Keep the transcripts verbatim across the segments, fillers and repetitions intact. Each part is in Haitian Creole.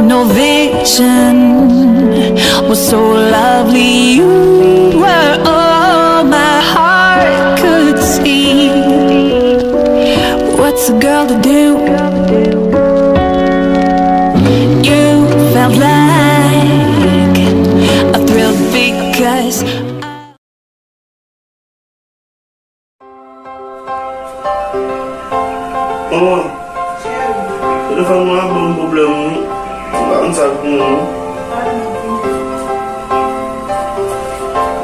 No vision was so lovely. You were all my heart could see. What's a girl to do? You felt like a thrill because Manman, telefòn mwen ap ban m pwoblèm wi. M pa konn sa k gen non.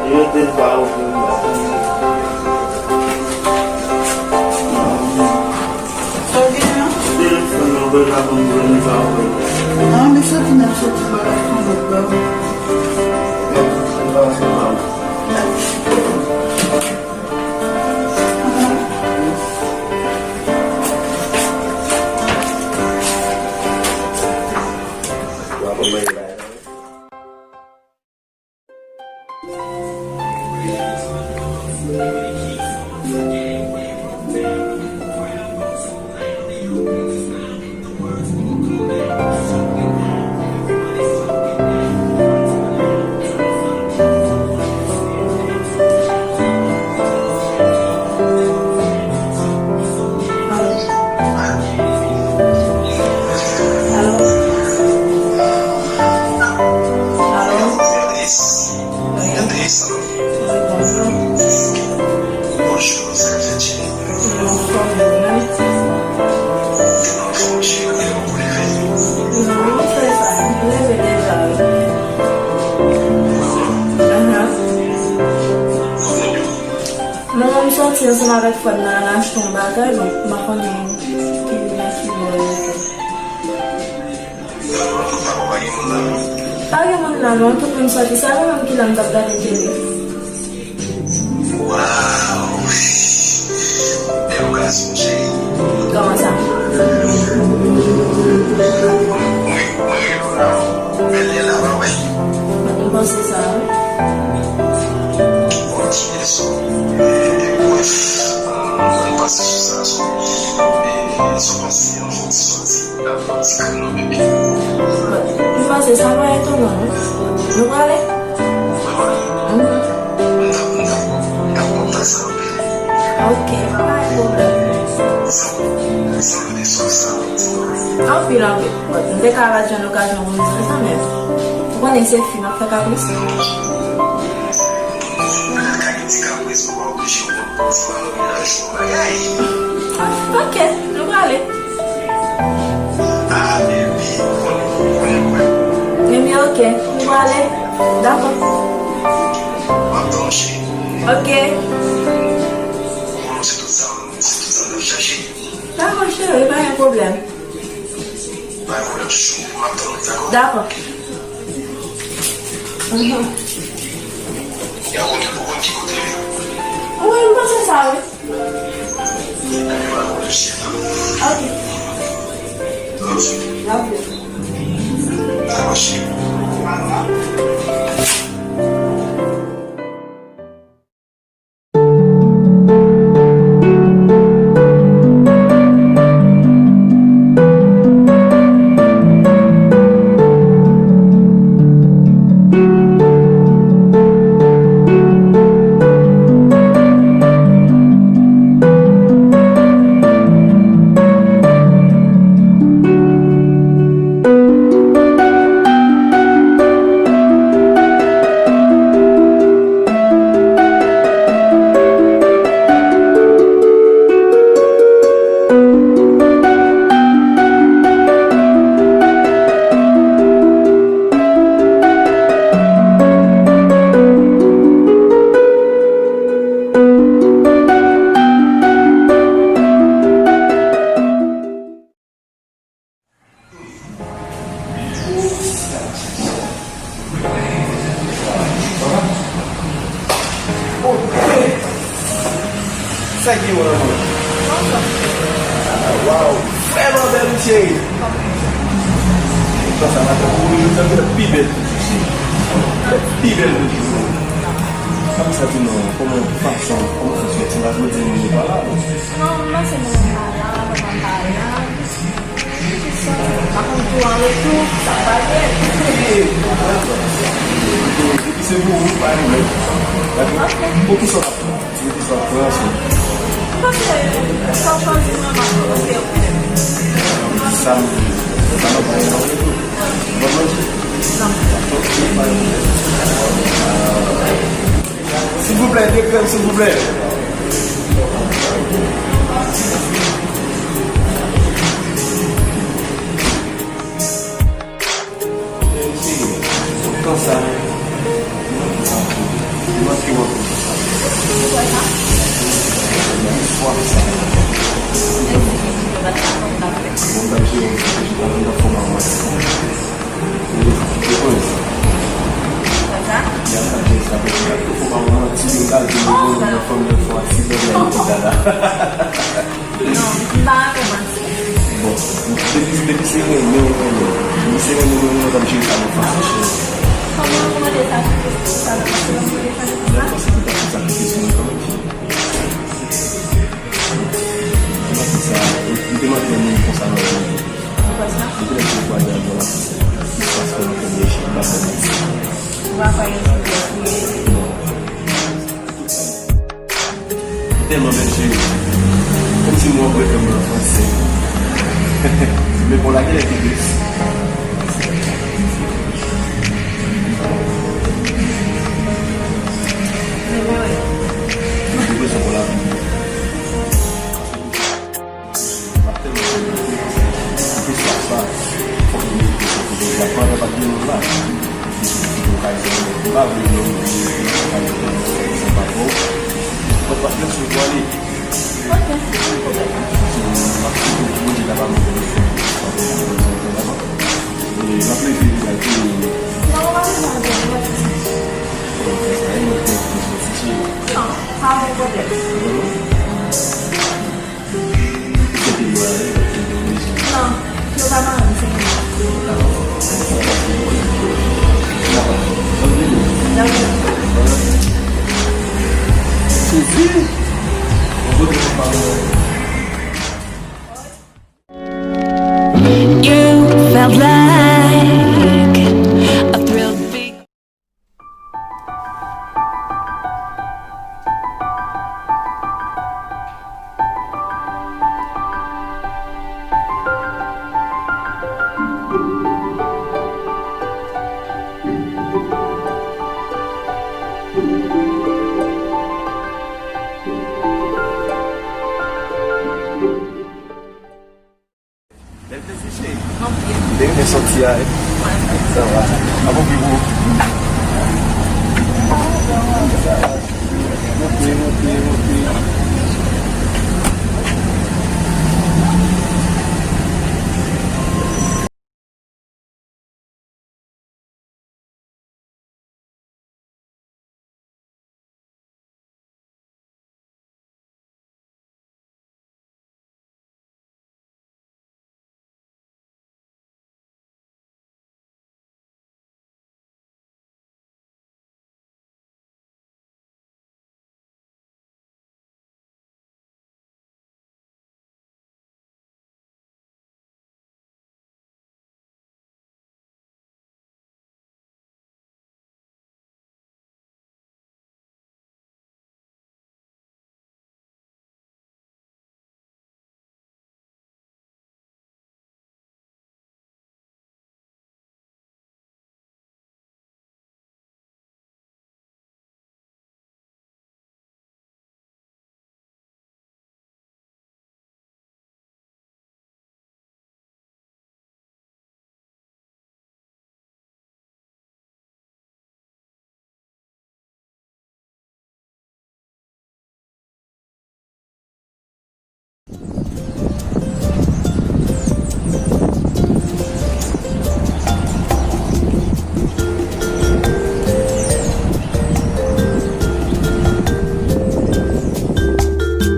Li rete l pa ouvri m pa konn. Telefòn nan vre l ap ban m pwoblèm li pa ouvri. Non, men soti, m ap soti, m ap fè yon lòt bagay. Alo? Alo? Alo? Wi. Wi, bonjou. Bonjou, sa k fèt, cheri? Mwen anfòm, ou menm? Ou te pa anfòm, cheri, ou te poko leve? Non, m fè sa, m leve deja, wi. Ahan. Non, m sòti ansanm avèk frè m nan, al achte yon bagay, bon, m pa konnen ki, nan ki bò yo ye. Pa gen moun la non, tout moun sòti. Se avè w menm ki la m t ap gade tele. Waw! Bèl gason, cheri. Kòman sa? Mwen, mwen rele w la. Bèl lè la, pa wè? Mwen te panse sa, wi. Bon, ti leson. Brèf, mwen pase sou sa, sou, e, sou panse, anfen, ti sòti. Dakò, ti kri non, bebe. M panse sa pa etonan, non. Nou prale? Wi, wi. Mhm. M t ap, m t ap, m t ap kontan sa anpil. Ok, pa gen pwoblèm. Sa, sa vle sou sa, di mwen. Anpil, anpil. M te ka pa jwenn okazyon pou m di w sa, men ou konnen se fi m ap fè kapris. Ou pa ka gen ti kapris pou w pa oblije w konn pou w fè yon bagay. Ok, nou prale. Ah, baby, ou konnen, ou konnen, ou konnen. Baby, ok, nou prale. Dakò. M ap tann ou, cheri. Ok. Ou konnen se tout sa, se tout sa m ap chache. Dakò, cheri, pa gen pwoblèm. Pa gen pwoblèm, chouchou. M ap tann ou, dakò? Dakò. Mhm. Ou konnen, ou konn ki kote l ye? Wi, m panse sa, wi. Ebyen, pa gen pwoblèm, cheri. Ok. Love you. Love you. Dakò, cheri. Sa ki yo la, man? Ah, waw, vrèman bèl, wi, cheri. Konsa, maten, ou jodi a, ou pi bèl. Pi bèl, wi. Sa m santi non, kòman fason, kòman fason ti la jodi a, nou pa la, non? Non, m panse nou pa la, papa m pa la. Pa konn tou an retou, sa va Se pou ou, pa yon lòt. Dakò? Ok. Poukisa w ap pran? Poukisa w ap pran ansanm? Paske sa w chwazi mwen, m ap pran, se yon pwoblèm. Sa m, sa m ap pran ansanm tou. Ou pa manje? Non. Ok, pa yon pwoblèm. Silvouplè, de krèm, silvouplè. Konsa. Mwen ki wè konsa. Mwen swaf sa. Bon, m t ap jere yon ti pèch, m t ap fè yon manti. Wi, se konsa. Konsa? Ya, m t ap jere sa, pèch, m t ap fè yon manti, m t ap di, mwen, mwen, fanm nan fè yon aksidan, mwen, tout dada. Non, m pa renmen manti. Bon, depi, depi se renmen ou renmen, depi se renmen ou renmen, ou t ap jere sa nan fason cheri. Kòman ou mande sakrifis pou sa, ou mande sakrifis pou sa? Nan fason ou t ap fè sakrifis mwen kanmenm, cheri. Ou pa di sa, ou te manti yon moun konsa nan vi. Ou pa di sa? Ou te lèse ou pa di a bon la. Paske mwen konn cheri, m pa fè manti. Ou pa fè yon ti vye. Non. Tèlman bèl cheri. Kòmsi mwen wè kòm an fransè. Men bon, lage lè te dous. Mwen bezwen pou la vi. M ap tèlman fè mwen, m te swaf sa. Fòk mwen mete sa pou mwen. La pandan pa t gen moun la. Mwen pa vle non, mwen pa vle non, mwen pa vle non, mwen pa vle non. Mwen pa vle sou vwale. Ok, pa gen pwoblèm. M ap swete pou Bondye ta ba mwen konneksyon. E m ap leve pou al priye. Non, ou pa bezwen al priye, pa gen sousi. Bon, fè sa, e mwen ki te soti cheri. Non, pa gen pwoblèm. Ou kote yo ale, ou kote yo bezwen. Non, yo pa mari, se mwen. Dakò. Dakò. Dakò. Sezi. Yon gwo grenn pa mwen. You felt like a thrill. Bèl plezi, cheri. Anpil. Te renmen santi a, wi. Sa va. Ap anpil pou ou. Monte, monte, monte.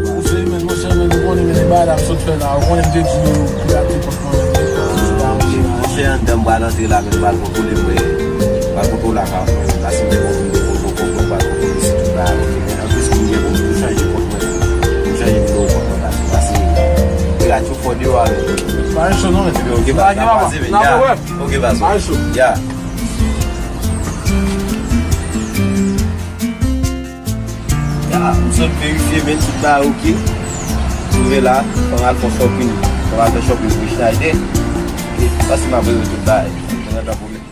Ou se men, monchè, men nou konnen men de bagay la ap sot fè la. Ou konnen m te di nou pirate kont mwen menm. Monchè, anndan m pral antre la, men m pral kontwole mwen. M pral kontwole ak afè mwen. Paske m te konn vin de kote w konprann, m pral kontwole si tout bagay oke. Men anplis, m gen pou m tou chanje kont mwen. M chanje nimewo kont mwen la tou. Paske pirate yo fò deyò avè m. Pa gen cho non, men. Ebyen, oke, baz, n ap pase, men, ya. Oke, baz. Pa gen cho. Ya. Ah, m sot verifye, men tout bagay oke. Twouve la, fò m al fè shopping. Fò m al fè shopping pou Schneider. E pase m ap regle tout bagay. Mwen nan pwoblèm.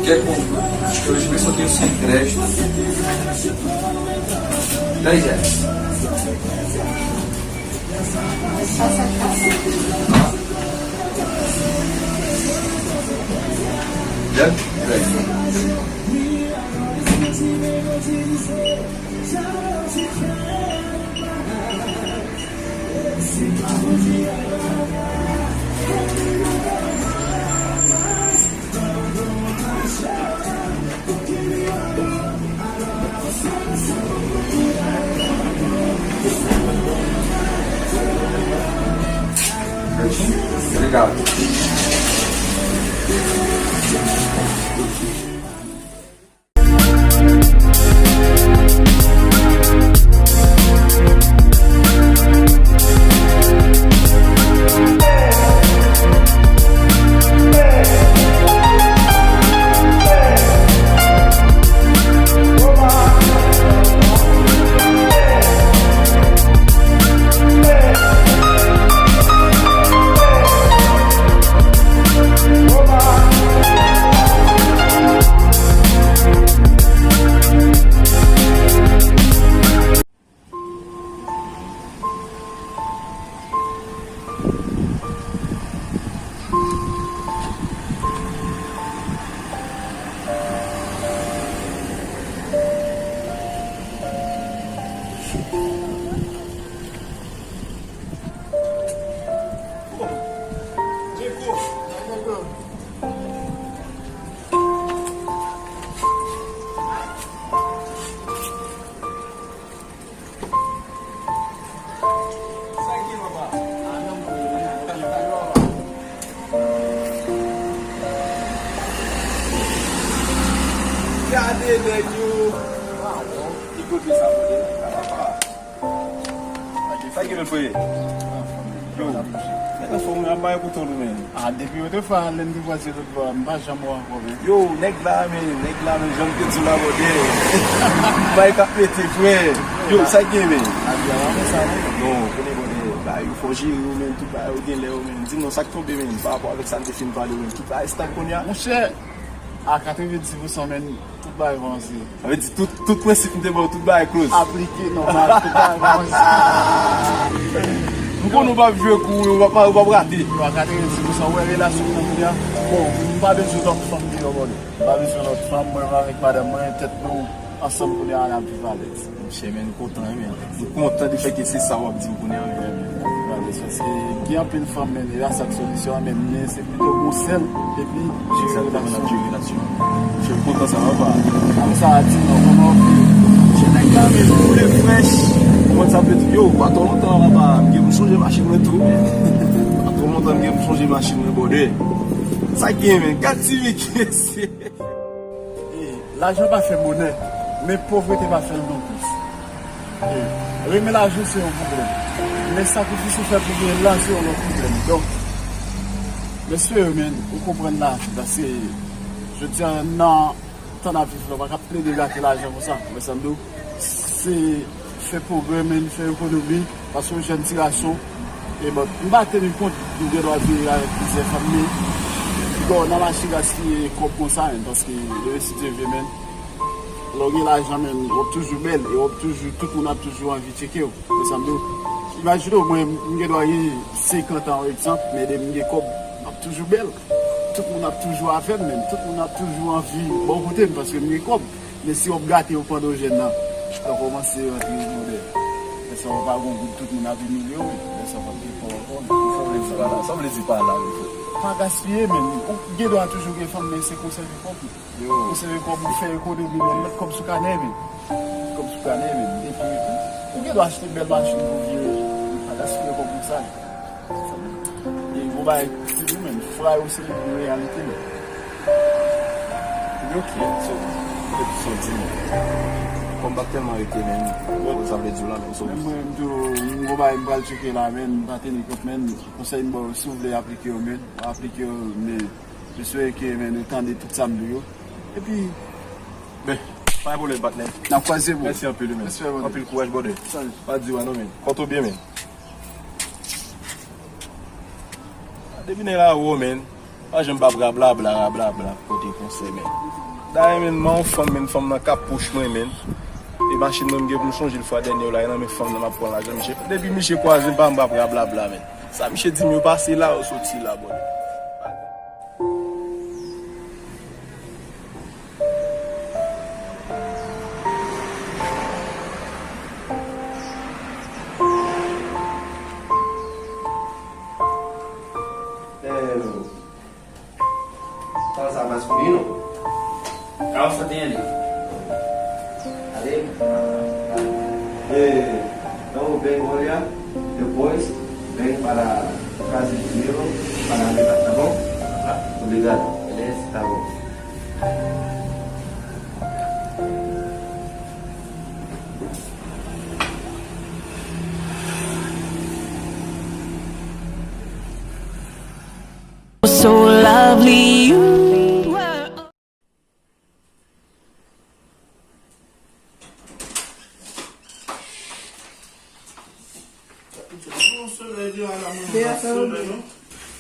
Kèk moun, yo jwe soti yon sèt trèz. Dayè. Dayè. Obrigado. Gade nèg yo. Ki kote sa, kote sa, papa? Sa ki lòt kote? Yo, nèg anfòm, wi, ap bay pou tòl ou, men. Ah, depi otrefwa, lè m te kwaze lòt bò a, m pa janm wè ankò, men. Yo, nèg la, men, nèg la, men, jan m te di w la, bòdè. Bay k ap pete, frè. Yo, sa k gen, men? Lavi a pa konsa, non. Non, konnen, bòdè, bagay yo fò jere yo, men, tout bagay yo gen lè yo, men. Di m non, sa k tonbe, men, pa rapò avèk sa n te fin pale, men. Tout bagay stag kounye a. Monchè, a katrevenndis pousan, men, tout bagay vanse. Sa vle di tout, tout prensip m te ba w, tout bagay close. Aplike nòmal, tout bagay kòmanse. M konnen w p ap jwe kou, w p ap, w p ap rate. Yo, a katrevenndis pousan, ou wè relasyon m nan kounye a. Bon, m pa bezwen lòt fanm deyò, bòdè. M pa bezwen lòt fanm, mwen menm avèk madanm mwen, tèt nou ansanm kounye a, n ap viv alèz. Monchè, men, m kontan, wi, men. M kontan de fè ke se sa w ap di m kounye a, men. Wi, men, m ap viv alèz. Paske gen anpil fanm, men, e pa sa k solisyon an, men, men se pito gon sèl, epi jere relasyon. Egzakteman, n ap jere relasyon. Monchè, m kontan sa, papa. Kòm sa a di, non, kòman w ye? Monchè, nèg la, men, koule frèch. Ou konn sa m vle di? Yo, pa twò lontan, papa, m gen pou m chanje machin mwen tou, men. Pa twò lontan, m gen pou m chanje machin mwen, bòdè. Sa k gen, men? Gad ti Mickey, se E, lajan pa fè bonè, men povrete pa fè l non plis. E, renmen lajan se yon pwoblèm, men sakrifis ou fè pou genyen l la se yon lòt pwoblèm. Donk, m espere, men, ou konprann lavi, paske jodi a, nan tan n ap viv la, ou pa ka plede gate lajan konsa, ou wè sa m di w? Se fè pwogrè, men fè ekonomi, paske w jèn ti gason. E bon, m pa teni kont, m gen dwa veye avèk plizyè fanm, men m pa nan mache gaspiye kòb konsa, men, paske demen si Dye vle, men, lè w gen lajan, men, w ap toujou bèl, e w ap toujou, tout moun ap toujou anvi tcheke w. Wè sa m di w? Imajine w, mwen, m gen dwa gen senkant an, egzanp, men depi m gen kòb, m ap toujou bèl. Tout moun ap toujou avè m, men tout moun ap toujou anvi bò kote m, paske m gen kòb. Men si w ap gate yo pandan w jèn nan, lè w kòmanse rantre modè, lè sa w pa gon goud, tout moun ap imilye w, men lè sa w p ap gen kòb ankò, men. Sa w vle di pa la? Sa w vle di pa la, men? Pa gaspiye, men. Ou gen dwa toujou gen fanm, men se konsève kòb ou. Yo. Konsève kòb ou, fè ekonomi, men met kòb sou kanè, men. Kòb sou kanè, men. Epi, ou gen dwa achte bèl machin pou vye, men pa gaspiye kòb konsa. E gon bagay ki di menm, fwa yo se yon reyalite menm. Ok, so, Sòti, men. Kòm m pa t tèlman rete, men, bon, sa vle di w la, men, so. Men mwen, m tou, m gon bagay m pral tcheke la, men, m pa teni kont, men, konsèy m ba w, si w vle aplike yo, men, aplike yo, men, m espere ke, men, nou tande tout sa m di yo. Epi, ben, pa gen pwoblèm, patnè. N ap kwaze, bro. Mèsi anpil, men. Respè, bro. Anpil kouraj, brother. Salut. Pa di w a non, men. Pòte w byen, men. Depi nèg la wo, men. Pa janm pa bla bla bla bla bla kote konsèy, men. Dayè, men, m a yon fanm, men, fanm nan k ap pous mwen, men. E machin mwen, m gen pou m chonje l fwa dènye yo la, e nan men fanm nan m ap pran lajan misye. Depi misye kwaze m, pa m pa bla bla bla, men. Sa misye di m yo pase la, yo soti la, bòdè. Em, Tan sa maskilin ou. Kawo sa te ye li. Ale. Eh, no, ven, Gloria, the boys, ven para casi primero, para mi, tá bom? Obrigado. Beleza. Tá bom. So lovely you were. Bon solèy deyò la, manman, pa solèy non.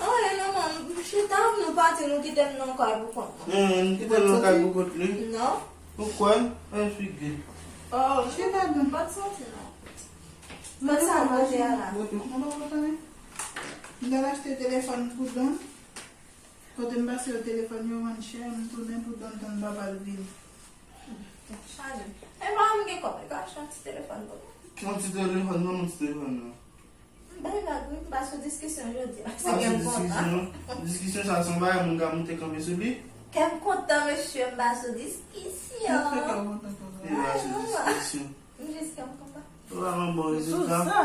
Anyen non, manman, m chita, nou pati, nou kite m nan kay pou kont mwen. Hein, nou kite l nan kay pou kont li? Non. Poukwa? Ay figi. Oh, chita, nou pa t soti non. Mwen sa manje a la. Mwen pa kontan. M t al achte telefòn pou Don. Kote m pase yo telefòn yo vann chè, m tounen pou Don tann papa l vini. Chaje. E pa m gen kòb, e ka achte yon ti telefòn pou mwen. Yon ti telefòn, non, yon ti telefòn non. M bay vag wi, m pa sou diskisyon jodi a. Se kè m kontan. Diskisyon sa se yon bagay moun ka moute kanpe sou li. Kè m kontan mesye, m pa sou diskisyon. Sa fè kè w kontan konsa? Li pa sou diskisyon. M jis kè m kontan. Ou pa nan bon rezilta. Sou sa.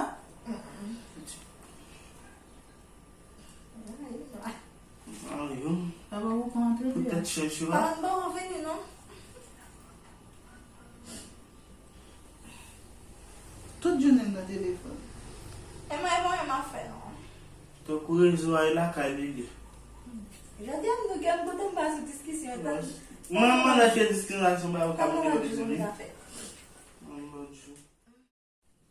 Ay, yo. Papa ou kontre. Poutèt chèch ou la. Pa ban ou vini non. Tout jounen nan telefòn. E mwen, e mwen, m ap fè non. Tankou rezo a e lakay li ye. Jodi a m nou gen m kontan m pa sou diskisyon. Mwen, mwen nan fè diskriminasyon ba ou ka mete yo bezwen li. Mwen, mwen, jou.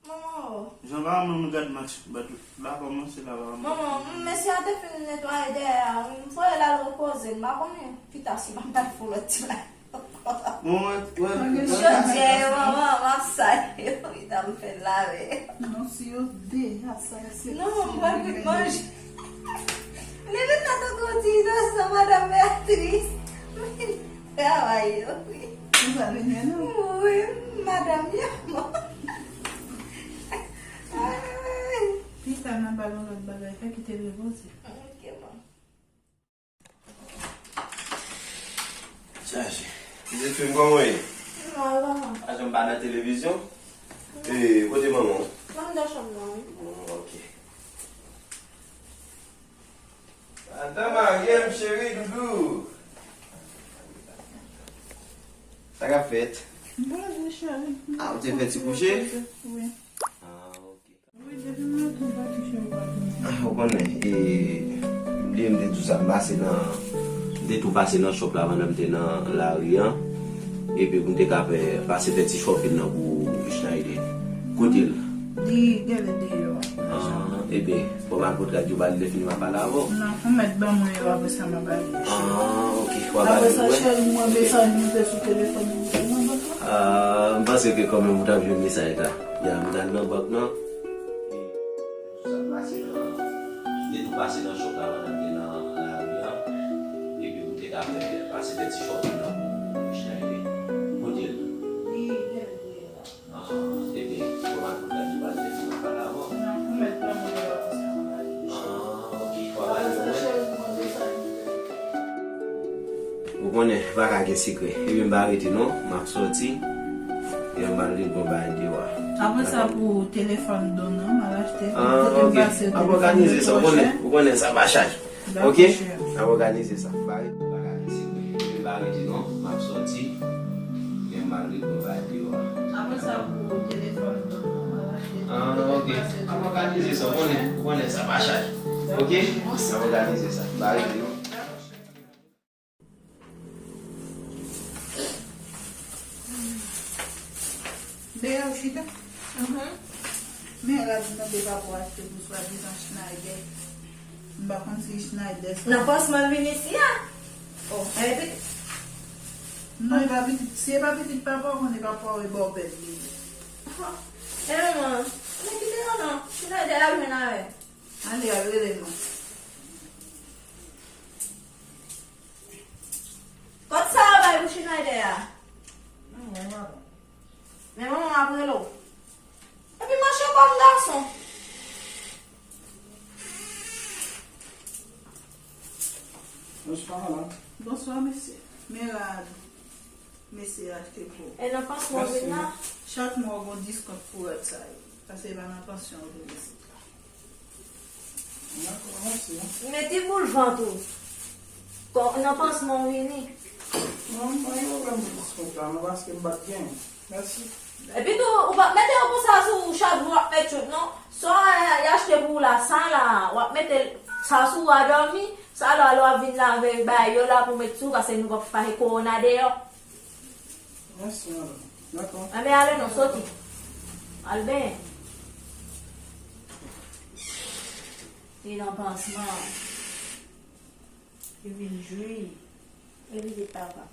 Manman o. Jan pa menm gad match, bat la kòmanse la pa menm. Manman, m, mesye a te fin netwaye dèyè a, m voye l al repoze, m pa konnen pita si m ap bat pou lòt ti bagay ankò. Bon, wè, wè. Chodyè yo, manman, m ap sale yo, pita m fè lave. Non, si yo deja sale, se. Non, m pral vin manje. Li vin la tankou yon ti inosan, madam Beatrice. Travay yo, wi. Ou sa vini non? Wi, madanm yo. Ay. Pita n ap ba l yon lòt bagay, fè kite l repoze. Ok, bon. Chaje. Ti fim, kòman w ye? Mwen, kòman? A, jan m pa nan televizyon? E, kote manman w? Manman nan chanm nan, wi. Oh, ok. Madan marye m, cheri, doudou. Sa k ap fèt? Bonjou, cheri. Ah, ou te fè ti kouche? Wi. Ah, ok. Wi, depi maten, m pa touche yon pa touche. Ah, ou konnen, e, m bliye m te di w sa, m pase nan, m te tou pase nan shop la pandan m te nan lari an. Epi pou m te ka fè, pase fè ti shopping nan pou Schneider. Kote l? Li gade deyò. Ah, ebyen, fò m al kontre ak Djouba, li te fini m ap pale avè w. Non, ou mèt ban mwen yo, apre sa m ap ale. Ah, ok, w ap ale. Apre sa, cheri, mwen bezwen moute sou telefòn mwen nan bank la. Ah, m panse ke kanmenm ou t ap jwenn mesaj la. Ya, m t al nan bank nan. Sa pase nan, m te tou pase nan shop la pandan m te nan lari an. Epi pou m te ka fè, pase fè ti shopping nan pou Schneider. Kote l? Li, li, li, li. Ah, ebyen, fò m al kontak li, paske li pa la, bon. Non, ou mèt pran mwen yo, apre sa, mwen ale. Ah, ok, fò m ale, mwen. Ou konnen, pa ka gen sekrè. Ebyen, m pa rete, non. M ap sòti. E m al vin pran bagay deyò a. Apre sa, pou telefòn Don nan, m al achte. Ah, ok. Ap òganize sa, ou konnen, ou konnen sa pa chaje. Ok? Ap òganize sa. M pa rete, pa ka gen sekrè. Ebyen, m pa rete, non. M ap sòti. N ap òganize sa, ou konnen, ou konnen sa pa chay. Oke? N ap òganize sa. Ba rete non. Deyò chita. Mhm. Men rad mande pa pou achte pou swadizan Schneider. M pa konn si Schneider sa. Nan pansman l vin isi a. Oh. Epi. Non, e pa pitit. Si e pa pitit papa w, konnen papa w e bòpè l li ye. E manman, men kite yo non. Schneider ap jwenn avè. Ale, al rele non. Kòd sa yo bay pou Schneider a? Mwen, mwen, mwen. Men manman m ap rele w. Epi mache kòm gason. Bonswa, madanm. Bonswa, mesye. Men rad mesye achte pou ou. E nan pansman w vin la? Chak mwa w gon diskont pou rad sa yo. Paske e pa nan pansyon w vin isit la. Dakò, mèsi. Men ti boul vant ou. Kò, nan pansman w vini. Non, m pa gen pwoblèm pou diskont la, non, paske m pa t gen. Mèsi. Epi tou, ou p ap mete yo konsa sou ou chak jou w ap met chouk, non. Sa y achte pou ou la, sa la, w ap mete sa sou ou a dòmi, sa la, lè w ap vin lave bagay yo la pou met sou ou, paske nou p ap fache kowona deyò. Mèsi, madanm. Dakò. Anben, ale non, soti. Al benyen. Li nan pansman. Li vin jwi. Li vin papa.